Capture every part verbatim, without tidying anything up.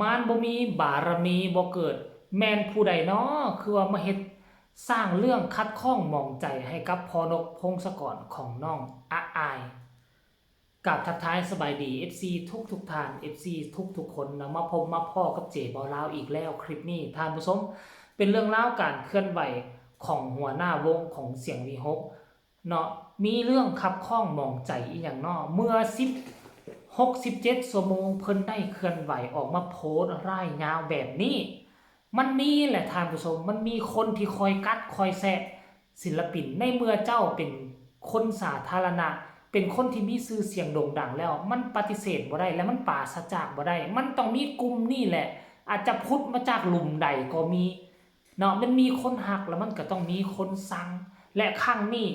มานบ่มีบารมีบ่เกิด แม่นผู้ใดน้อ คือว่ามาเฮ็ดสร้างเรื่องขัดข้องหมองใจให้กับพ่อนกพงศกรของน้องอะอาย กราบทักทายสบายดี เอฟซี ทุกทุกท่าน เอฟซี ทุกทุกคนนะ มาพบมาพ้อกับเจบ่าวลาวอีกแล้ว คลิปนี้ท่านผู้ชม เป็นเรื่องราวการเคลื่อนไหวของหัวหน้าวงของเสียงวีหก เนาะ มีเรื่องขัดข้องหมองใจอีหยังเนาะ เมื่อสิบหก สิบเจ็ด ชั่วโมง เพิ่นได้เคลื่อนไหวออกมาโพสต์ร่ายยาวแบบนี้ มันมีแหละท่านผู้ชม มันมีคนที่คอยกัดคอยแซะศิลปิน ในเมื่อเจ้าเป็นคนสาธารณะ เป็นคนที่มีชื่อเสียงโด่งดังแล้ว มันปฏิเสธบ่ได้ และมันปราศจากบ่ได้ มันต้องมีกลุ่มนี่แหละ อาจจะผุดมาจากหลุมใดก็มี เนาะ มันมีคนฮักแล้วมันก็ต้องมีคนซัง และครั้งนี้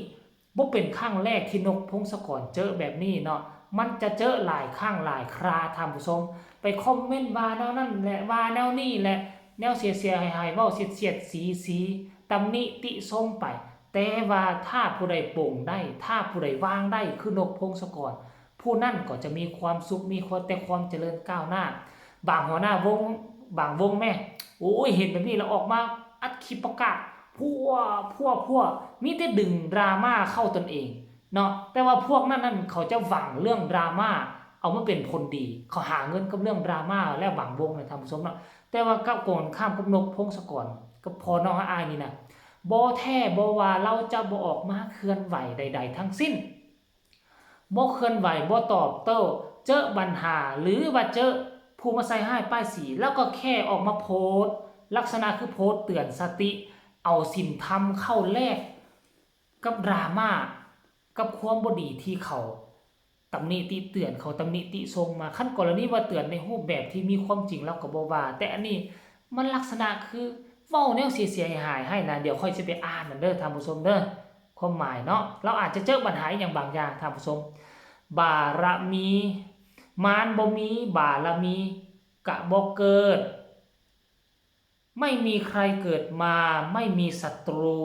บ่เป็นครั้งแรกที่นกพงศกรเจอแบบนี้เนาะ มันจะเจอหลายครั้งหลายคราท่านผู้ชม ไปคอมเมนต์ว่าแนวนั้นแหละ ว่าแนวนี้แหละ แนวเสียๆ หายๆ เว้าเสียดๆ สีๆ ตำหนิติชมไป แต่ว่าถ้าผู้ใดปลงได้ ถ้าผู้ใดวางได้ คือนกพงศกร ผู้นั้นก็จะมีความสุข มีความ แต่ความเจริญก้าวหน้า บางหัวหน้าวง บางวงแม่ โอ้ย เห็นแบบนี้แล้วออกมาอัดคลิปประกาศ พั่ว พั่ว พั่ว มีแต่ดึงดราม่าเข้าตนเองเนาะ แต่ว่าพวกนั้นนั่นเขาจะหวังเรื่องดราม่า เอามาเป็นผลดี เขาหาเงินกับเรื่องดราม่าแล้วบางวงนะท่านผู้ชมเนาะ แต่ว่ากับตรงข้ามกับนกพงศกร กับพ่อน้องอะอายนี่นะ บ่แท้บ่ว่าลาวจะบ่ออกมาเคลื่อนไหวใดๆ ทั้งสิ้น บ่เคลื่อนไหว บ่ตอบโต้ เจอปัญหา หรือว่าเจอผู้มาใส่ร้ายป้ายสี แล้วก็แค่ออกมาโพสต์ ลักษณะคือโพสต์เตือนสติ เอาศีลธรรมเข้าแลกกับดราม่า กับความบ่ดีที่เขาตำหนิติเตือน เขาตำหนิติชมมา คันกรณีว่าเตือนในรูปแบบที่มีความจริง ลาวก็บ่ว่า แต่อันนี้มันลักษณะคือเว้าแนวเสียๆ หายๆ ให้นะ เดี๋ยวข้อยสิไปอ่านนั่นเด้อท่านผู้ชมเด้อ ความหมายเนาะ ลาวอาจจะเจอปัญหาอหย่างบางอย่างท่านผู้ชม บารมี มานบ่มีบารมี กะบ่เกิด ไม่มีใครเกิดมาไม่มีศัตรู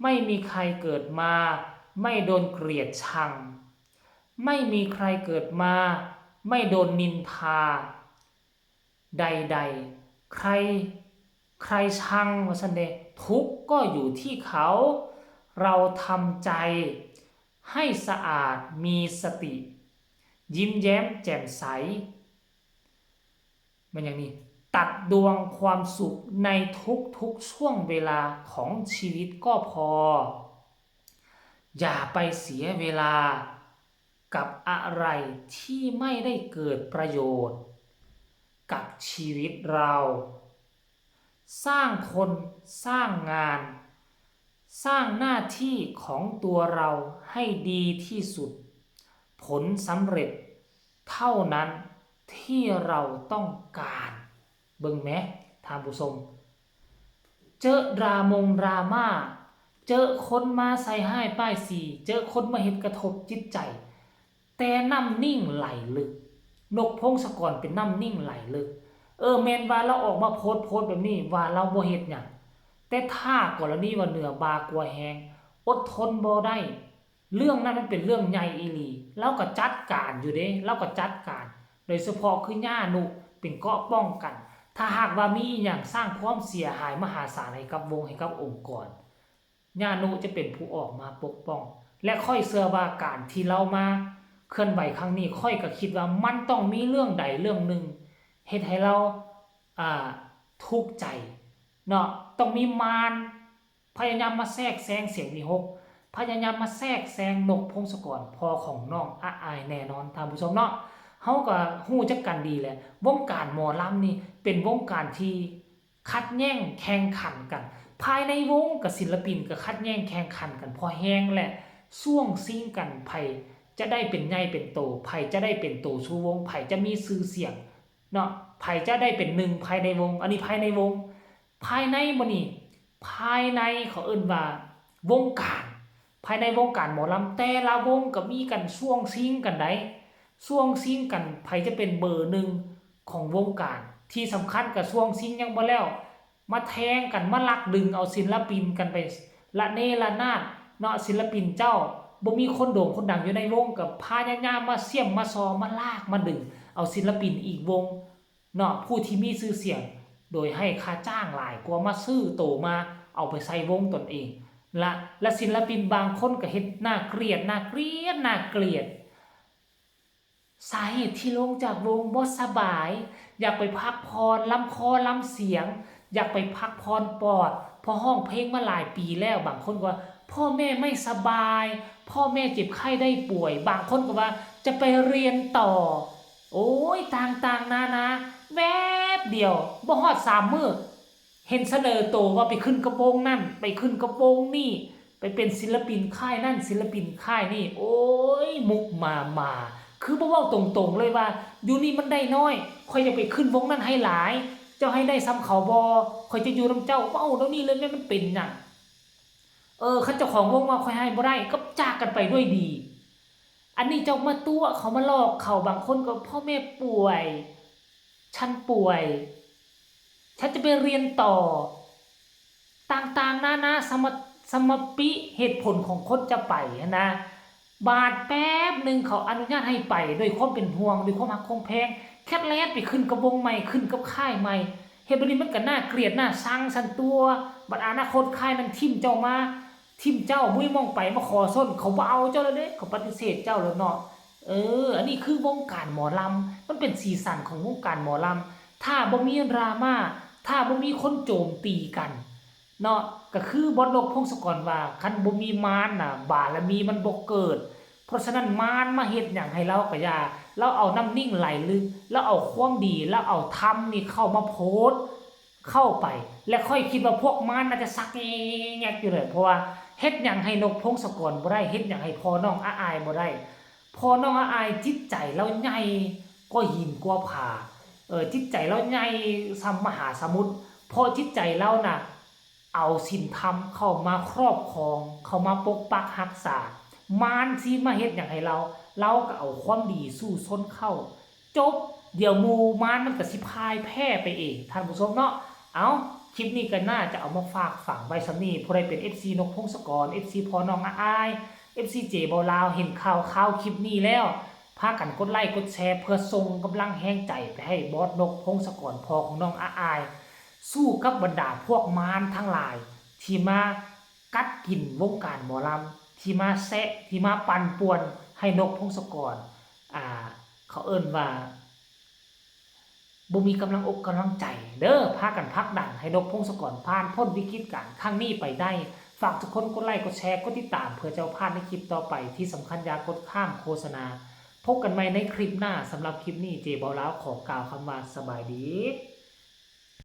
ไม่มีใครเกิดมาไม่โดนเกลียดชัง ไม่มีใครเกิดมาไม่โดนนินทา ใดๆ ใคร ใครชังว่าซั่นเด้ ทุกข์ก็อยู่ที่เขา เราทำใจให้สะอาด มีสติ ยิ้มแย้มแจ่มใส มันอย่างนี้ ตัดดวงความสุขในทุกๆ ช่วงเวลาของชีวิตก็พอ อย่าไปเสียเวลากับอะไรที่ไม่ได้เกิดประโยชน์กับชีวิตเรา สร้างคน สร้างงาน สร้างหน้าที่ของตัวเราให้ดีที่สุด ผลสำเร็จเท่านั้นที่เราต้องการ เบิ่งแหมท่านผู้ชม เจอดรามงดราม่า เจอคนมาใส่ร้ายป้ายสี เจอคนมาเฮ็ดกระทบจิตใจ แต่น้ำนิ่งไหลลึก นกพงศกรเป็นน้ำนิ่งไหลลึก เออ แม่นว่าลาวออกมาโพสต์ โพสต์แบบนี้ ว่าลาวบ่เฮ็ดหยัง แต่ถ้ากรณีว่าเหนือบ่ากว่าแฮง อดทนบ่ได้ เรื่องนั้นมันเป็นเรื่องใหญ่อีหลี ลาวก็จัดการอยู่เด้ ลาวก็จัดการ โดยเฉพาะคือย่านุเป็นเกราะป้องกัน ถ้าหากว่ามีอิหยังสร้างความเสียหายมหาศาลให้กับวง ให้กับองค์กร ย่านุจะเป็นผู้ออกมาปกป้อง และข้อยเชื่อว่าการที่ลาวมาเคลื่อนไหวครั้งนี้ ข้อยก็คิดว่ามันต้องมีเรื่องใดเรื่องหนึ่ง เฮ็ดให้ลาว อ่า ทุกข์ใจ เนาะ ต้องมีมารพยายามมาแทรกแซงเสียงวีหก พยายามมาแทรกแซงนกพงศกร พ่อของน้องอะอายแน่นอนท่านผู้ชมเนาะ เฮาก็ฮู้จักกันดีแหละ วงการหมอลำนี่เป็นวงการที่ขัดแย้งแข่งขันกัน ภายในวงกับศิลปินก็ขัดแย้งแข่งขันกันพอแฮงแหละ ซ่วงชิงกัน ไผจะได้เป็นใหญ่เป็นโต ไผจะได้เป็นโตชูวง ไผจะมีชื่อเสียงเนาะ ไผจะได้เป็นหนึ่งภายในวง อันนี้ภายในวง ภายในบ่นี่ ภายในเขาเอิ้นว่าวงการ ภายในวงการหมอลำแต่ละวงก็มีกันซ่วงชิงกันได๋ ซ่วงชิงกัน ไผจะเป็นเบอร์หนึ่งของวงการ ที่สำคัญก็ซ่วงชิงยังบ่แล้ว มาแทงกัน มาลักดึงเอาศิลปินกันไประเนระนาดเนาะ ศิลปินเจ้า บ่มีคนโด่งคนดังอยู่ในวง ก็พยายามมาเสี้ยมมาซอ มาลากมาดึงเอาศิลปินอีกวง เนาะ ผู้ที่มีชื่อเสียง โดยให้ค่าจ้างหลายกว่ามาซื้อโตมาเอาไปใส่วงตนเอง ละ และศิลปินบางคนก็เฮ็ดน่าเกลียด น่าเกลียด น่าเกลียด สาเหตุที่ลงจากวงบ่สบาย อยากไปพักผ่อน ลำคอลำเสียง อยากไปพักผ่อนปอด เพราะร้องเพลงมาหลายปีแล้ว บางคนก็ว่า พ่อแม่ไม่สบาย พ่อแม่เจ็บไข้ได้ป่วย บางคนก็ว่าจะไปเรียนต่อ โอ้ย ต่างๆ นานา แวบเดียว บ่ฮอดสามมื้อ เห็นเสนอโตว่าไปขึ้นกับวงนั่น ไปขึ้นกับวงนี่ ไปเป็นศิลปินค่ายนั่น ศิลปินค่ายนี่ โอ้ย มุกมามา คือบ่เว้าตรงๆ เลยว่า อยู่นี่มันได้น้อย ข้อยอยากไปขึ้นวงนั่นให้หลาย เจ้าให้ได้ส่ำเขาบ่ ข้อยจะอยู่นำเจ้า เว้าเดี๋ยวนี้เลยแม่นมันเป็นหยัง เออ คันเจ้าของวงว่าข้อยให้บ่ได้ ก็จากกันไปด้วยดี อันนี้เจ้ามาตั๋วเขามาหลอกเขา บางคนก็พ่อแม่ป่วย ฉันป่วย ฉันจะไปเรียนต่อ ต่างๆ นานา สม- สมปิเหตุผลของคนจะไปหั้นนะ บาดแป๊บหนึ่งเขาอนุญาตให้ไปด้วยความเป็นห่วง ด้วยความฮักความแพง แคทแลดไปขึ้นกับวงใหม่ ขึ้นกับค่ายใหม่ เฮ็ดแบบนี้มันก็น่าเกลียดน่าชังซั้นตั๋ว บัดอนาคตค่ายนั้นถิ่มเจ้ามา ถิ่มเจ้า มุ้ยมองไปมาขอซน เขาบ่เอาเจ้าแล้วเด้ เขาปฏิเสธเจ้าแล้วเนาะ เออ อันนี้คือวงการหมอลำ มันเป็นสีสันของวงการหมอลำ ถ้าบ่มีดราม่า ถ้าบ่มีคนโจมตีกัน เนาะ ก็คือบอสนก พงศกร ว่า คันบ่มีมารน่ะ บารมีมันบ่เกิด เพราะฉะนั้นมารมาเฮ็ดหยังให้ลาวก็อย่า ลาวเอาน้ำนิ่งไหลลึก ลาวเอาความดี ลาวเอาธรรมนี่เข้ามาโพสต์ เข้าไป และข้อยคิดว่าพวกมารน่าจะสักแงกๆ อยู่เลย เพราะว่าเฮ็ดหยังให้นก พงศกร บ่ได้ เฮ็ดหยังให้พ่อน้องอาอายบ่ได้ พ่อน้องอาอายจิตใจลาวใหญ่กว่าหินกว่าผา เออ จิตใจลาวใหญ่ส่ำมหาสมุทร เพราะจิตใจลาวน่ะ เอาศีลธรรมเข้ามาครอบครอง เข้ามาปกปักรักษา มารสิมาเฮ็ดหยังให้ลาว ลาวก็เอาความดีสู้ชนเข้า จบ เดี๋ยวหมู่มารมันก็สิพ่ายแพ้ไปเอง ท่านผู้ชมเนาะ เอ้า คลิปนี้ก็น่าจะเอามาฝากฝังไว้ส่ำนี้ ผู้ใดเป็น เอฟซี นก พงศกร เอฟซี พ่อน้องอาอาย เอฟซี เจเบาลาว เห็นข่าวข่าวคลิปนี้แล้ว พากันกดไลค์กดแชร์เพื่อส่งกำลังแฮงใจไปให้บอสนก พงศกร พ่อของน้องอาอาย สู้กับบรรดาพวกมารทั้งหลาย ที่มากัดกินวงการหมอลำ ที่มาแซะ ที่มาปั่นป่วนให้นก พงศกร อ่า เขาเอิ้นว่า บ่มีกำลังอกกำลังใจเด้อ พากันผลักดันให้นก พงศกร ผ่านพ้นวิกฤตการณ์ครั้งนี้ไปได้ ฝากทุกคนกดไลค์กดแชร์กดติดตาม เพื่อจะบ่พลาดในคลิปต่อไป ที่สำคัญอย่ากดข้ามโฆษณา พบกันใหม่ในคลิปหน้า สำหรับคลิปนี้เจเบาลาวขอกล่าวคำว่าสบายดี